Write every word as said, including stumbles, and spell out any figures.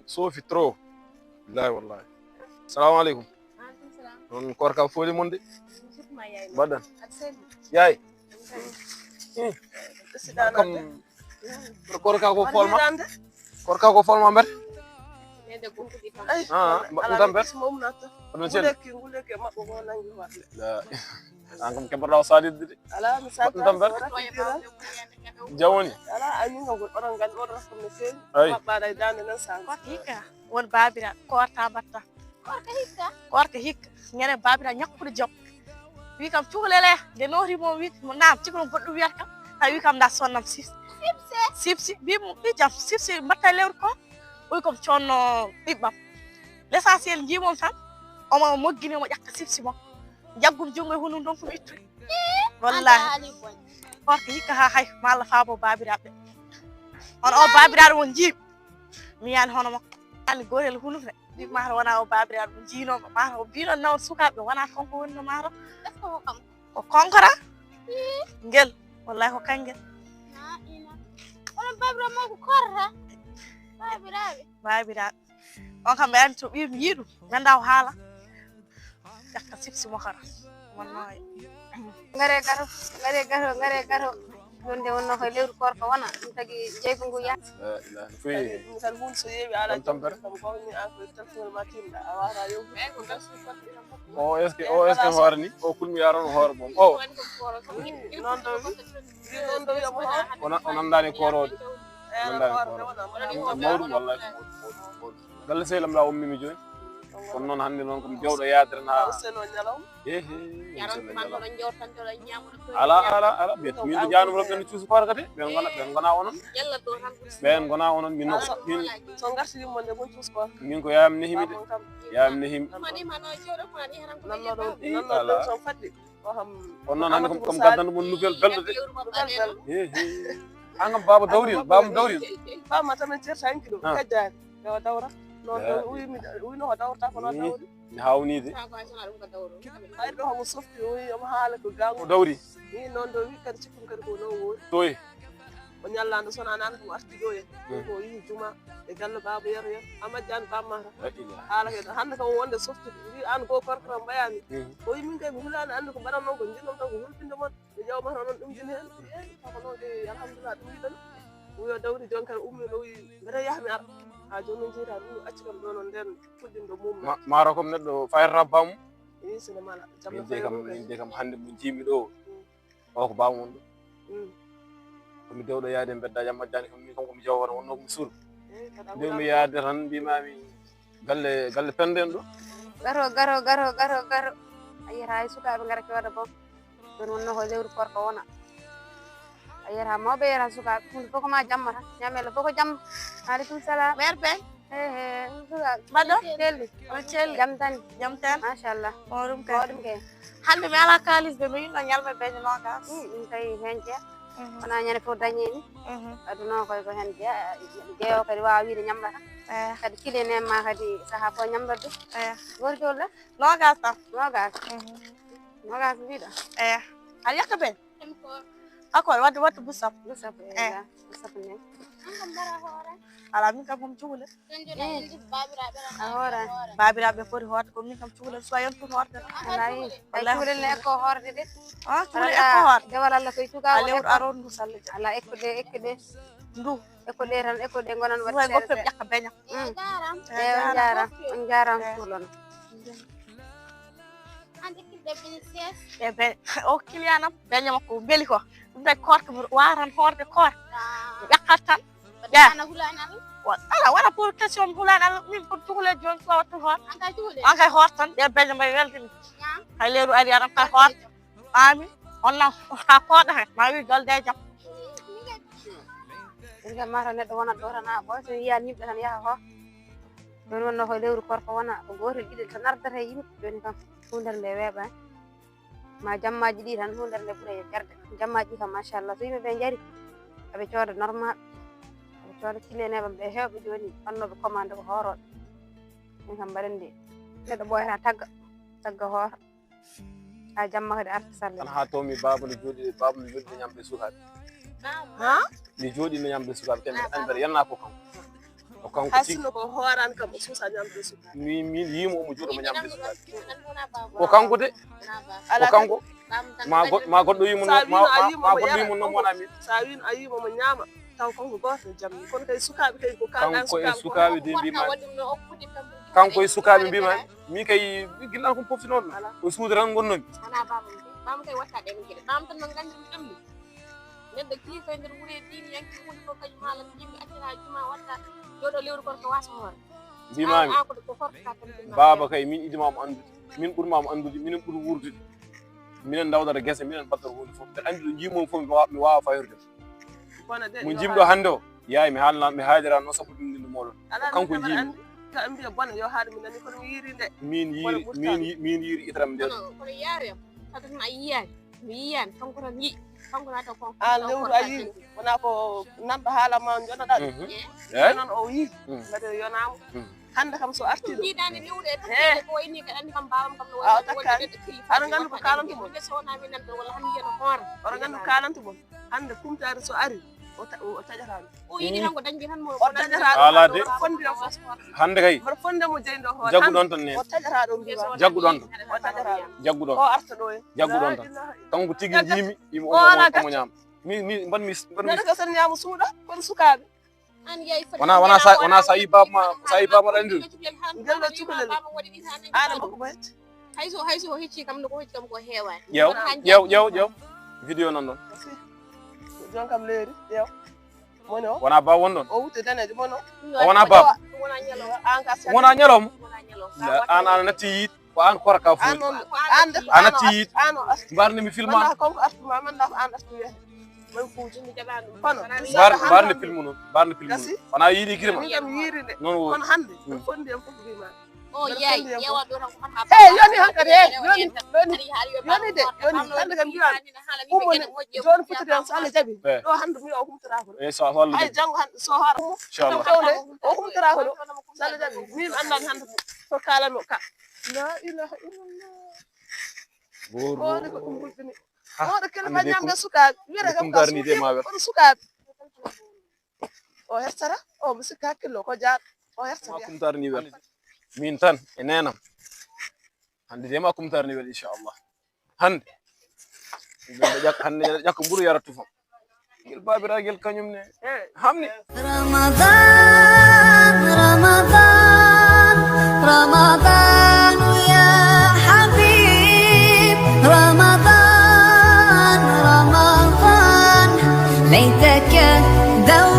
Soofi trop. Billahi wallahi. Salamu aleykum. Aleykum salam. On korka fooli mon de. Sutma yaay. Mbaɗɗon? Aɗa selli? Yaay. Kam korka ko folma. Korka ko folma mber. Nede gumpuɗi kam. Ay, ah, mbaɗɗon tan ber. Oɗon selli? Nguleke, nguleke maɓɓe ko nangi hoore. An kam keɓoɗa o salidde de. Ala mi salta. Ɗum tan ber. Jawoni. Ala a ñinga gol oɗon ngal oɗon ko no feewi. Ay. Maɓɓaɗa e dande nan sang. Ko hikka won babira korta batta. Korka hikka. Korka hikka. Ñande babira ñakkude jom. Wi kam cukalele de nori mo wi mo nam cikko goɗɗo wiyata kam. Ay wi kam da sonnam sipsi. Sipsi. Sipsi bi mo wi jam sipsi mbatta lewru ko. Wi kam conno ɓiɓɓam. L'essentiel jimom tan. Omo moggini omo ƴakka sipsi mo. Jaggum junngo e hunum ɗon ko mi ittude. Wallahi. Korka hikka ha hay ma Allah faabo babiraɓe. On o babiraɗo won jiiɓi. Mi yani hono makko. Ani gotel hunufre. Bi mata wona o babiraɗo mo jiinomo mata o bino naw sukaɓe wona konko woni no mata. Ko konkora? Ngel. Wallahi ko kangel. Onon babiraɓe mo ko korra. Babiraɓe. Babiraɓe. On kam ɓe andi to ɓiyum yiɗum. Ganda o haala. Ƴakka sipsi mo kara. Wonno e. Ngare garo, ngare garo, ngare garo. Wonde wonno ko lewru korka wona, ɗum tagi jeygu ngu yaha. La ilaha. Ɗum tan hunde so yeewi ala tan tampere. Kam ko ni an ko telefon ma tinda, a wara yo. O est-ce que, o est-ce que hoore ni? O kulmi yaron hoore mom. O. Non do wi. Non do wi mo hoore. Ona, o nandani korode. Nandani korode. Mawɗum wallahi. Galle sehlam la ummi mi jooni. Kono noon hannde noon ko mi jawɗo yaadere na. Ehe. Ala ala ala ɓe min to jaanum rokɓe no cuusu koor kadi ɓen gona ɓen gona onon. Ɓen gona onon min no min. So ngarti yumma nde mon cuusu koor. Min ko yaam nehimi de. Yaam nehimi. Ala. Kono noon hannde kom gaddanɗo mon nouvelle belɗo de. Ehe. An kam baba dawrino baba dawrino. Baba tan certa hanki ɗo kajjaani. Yo dawra. Noon ɗo uymi uyno ko dawrta ko noon dawri. Mi hawnide. Hayri ɗo homo softi o wi omo haala ko gango. O dawri. Ni noon ɗo wi kadi cikkumi kadi ko noon woni. Toye. O ñallando sona nan ko arti ɗo e ko yi juma e galle baba yero yero amajjan bamma. Haala ke hande kam wonde softi wi an go korkoro mbayami. O wi min kay mi hulani ande ko mbaɗan noon ko jinnom tan ko hulpinde mon. Ɓe ƴeewmata noon ɗum jini heen. Koko noon de alhamdulillah ɗum yiɗan. Wuyo dawri jon kadi ummi no wi mbeɗa yaha mi ara. Ha jooni noon jeyta ɗum acci kam ɗo noon nden fuɗɗinɗo mum. Maaro kom neɗɗo fayata bamum. Wi sene mala jamma. Min de kam min de kam hannde mo jiimi ɗo. O ko bamum ɗo. Komi dewɗo yaade mbedda jamma jani kam min kam komi jaw hono wonno komi suuɗo. Nde mi yaade tan mbimami galle galle penden ɗo. Garo garo garo garo garo. A yiyata hay sukaaɓe ngara kewata boom. Ɗum wonno ko lewru korka wona. A yiyata mawɓe yiyata sukaaɓe hunde fof ko ma jamma tan ñamelo fof ko jamma. Aleykum salam. Mère Ben. Ehe sukaaɓe. Mbaɗɗo? Celli. Oɗo celli. Jam tan. Jam tan. Machallah. Ko ɗum kay. Ko ɗum kay. Hannde mi ala kalis de mi yinno ñalma beño nogas. Ɗum kay hen jeeya. Wona ñande fof dañi ni. Aduna o koy ko hen jeeya jeeyo kadi wawa wiide ñamlata. Kadi kile nemma kadi saaha fof ñamlodde. Goto jolɗa. Nogas tan. Nogas. Nogas mbiɗa. Eya aɗa yakka beñ. Akoy wadde wadde busap. Busap eya. Busap ne. Ala min kam momi cukalel. A hoora. Babiraɓe foti hoorde ko min kam cukalel soyen foti hoorde. Alayi. Wallahi cukalel ne ekko hoorde de. Ah cukalel ekko hoorde de wala Allah koye cuka. Alewru aron ndu salle. Ala ekko de ekko de. Ndu. Ekko ɗe tan ekko ɗe gonan waɗi goppe ƴakka beña. Eyi on jarama on jarama kulon. E be o client am beña makko o beeli ko ɗum tawi korka mi wawa tan hoorde koor ƴakkat tan. Ƴa. Ala wala pour question mi hulani Allah min pour cukalel joni so wattu hoor. An kay hoor tan ɓe beña mbay weldini. Hay leeru ari aɗan kay hoor. Amin. On nan ha koɗa he ma wi jolde e jam. Ɗum kam mata neɗɗo wonat ɗo tan ha ɓooy so yiyan yimɓe tan yaha ho. Ɗon wonno koye lewru korka wona ko gotel ɗiɗi tan ardata e yimɓe joni kam. Hundere nde weeɓani ma jammaji ɗi tan hundere nde ɓuura e jarde. Jammaji ɗi kam machallah so yimɓe ɓe jari aɓe cooda normal. Aɓe cooda kileneɓam ɓe hewɓe joni wannoɓe commande ko hooroɓe. Ɗum kam mbaɗen nde neɗɗo ɓooyata tagga tagga hoora. Ha jamma kadi arta salle. Tan ha tomi baba no jooɗi baba no jooɗi no ñamde sukaaɓe. Ha? Mi jooɗi no ñamde sukaaɓe kene an mbeɗa yanna ko kam. Ko kanko tigi. Sinno ko hoorani kam, o suusa ñamde suka. Min, min yiimo omo juuɗo mo ñamde suka. Ko kanko de. Ko kanko. Ma goɗ-, ma goɗɗo yiimo, ma, ma goɗɗo yiimo noon wona min. Sa wiino a yiimo mo ñaama, taw kanko gooto jamni. Kono kay sukaaɓe kay ko kaalɗaa. Kanko e sukaaɓe de mbima. Kanko e sukaaɓe mbima. Min kay gillan ko pofti noon. O suudu tan ngonnomi. Wona baba. Baba kay watta ɗen gila. Baba tan no nganndi ɗum ɗum. Neɗɗo kilifa e nder wuro e diini yanke huunde fof kañum haala yimɓe accata juma watta jooɗo lewru kono ko wasa hoore. Mbimami. Baba kay min idimamo anndude. Min ɓurmamo anndude. Minen ɓuri wuurdude. Minen ndawdata gese, minen mbaddata huunde fof. Mbeɗa anndi ɗo njiimomi fof mi wawa, mi wawa fayorde. Mo jimɗo hannde o, yaay mi haalna, mi haalira noon sappo ɗum ɗum moɗon. Kanko njiimi. Ka mbiya bona yo haade mi nani kono mi yiiri nde. Min yiiri, min yi-, min yiiri itaram nder. Kono, kono yaare am, sabu tun a yiyaani. Mi yiyaani, kanko tan yiyi. Kanko naata ko. An lewru a yiyi. Wona ko nanɗo haala ma jonaɗa ɗum. Mhm. Eh? Noon o yiyi. Mm. Mbaɗe yonama. Mm. Hannde kam so arti ɗo. Jiidaani lewru e takkede ko wayni ko anndi kam baawam kam no. Awa takkaani. Aɗa nganndi ko kaalantu mo. So wona mi nanɗo walla hannde yiyana hoore. Oɗo nganndi ko kaalantu mo. Hannde kumtaari so ari, o ta-, o taƴata ɗum. O yiɗi tan ko dañde tan mo. O taƴata ɗum. Ala de. Fondi o fof. Hannde kay. Mbaɗa fonde mo jeyndo hoore. Jaggu ɗon tan ne. O taƴata ɗum. Jaggu ɗon tan. O taƴata ɗum. Jaggu ɗon. O arta ɗo e. Jaggu ɗon tan. Kanko tigi yiimi, yiimi omo, omo ñaama. Mi, mi, mbaɗ mi, mbaɗ mi. Neɗɗo ko sen ñaama suuɗa, kono sukaaɓe. Wona, wona sa, wona sa yi baba ma, sa yi baba ma ɗan ɗum. Ngel ɗo cukalel. Ana makko mo hecci. Hayso, hayso o hecci kam, no ko hecci kam ko heewaani. Ƴeew, ƴeew, ƴeew, ƴeew. Vidéo nan ɗon. Jon kam leeri, ƴeew. Mono. Wona ba won ɗon. O wutte daneejo mono. O wona ba. Wona ñalawma. An ka wona ñalawma. Wona ñalawma. An, an natti yiit. Ko an kora ka fuuji. An noon, an de, a natti yiide. Mbarni mi film an. Wona kanko artu ma, man da ko an artu wiya. Man fuuji. Kono, mbar-, mbarni film noon. Mbarni film noon. Wona yiɗi kirma. Min kam yiiri de. Noon woni. Kono hannde, mm, fondi en fof bima. O yaay, yewa ɗo tan ko man. Eh, yoni hankadi, eh, yoni, yoni, yoni de, yoni, hannde kam mbiyan. Ummo ne, jooni foti tan so Allah jaɓi. Eh. Ɗo hannde mi o humtata ko. Eh, so, so Allah jaɓi. Ay, janngo hannde, so hoore. Inchallah. Fewde, o humtata ko ɗo. So Allah jaɓi. Min anndani hannde ko kalanno ka. La ilaha illallah. Goro. Oɗo ko ɗum hulɓini. Ah, oɗo kala ma ñamde sukaaɓe. Wiyata kam ka suuɗi, kono sukaaɓe. O hertata, o mi sikka hakkillo ko jaar, o hertata. Ma kumtar ni wel. Min tan, e nenam. Hannde de ma kumtar ni wel, inchallah. Hannde. Hannde ƴak-, hannde ƴakka mburu yara tufam. Ngel baabiragel kañum ne. Hamni. Ramadan, Ramadan, Ramadan ya habib. Ramadan, Ramadan, laytaka daw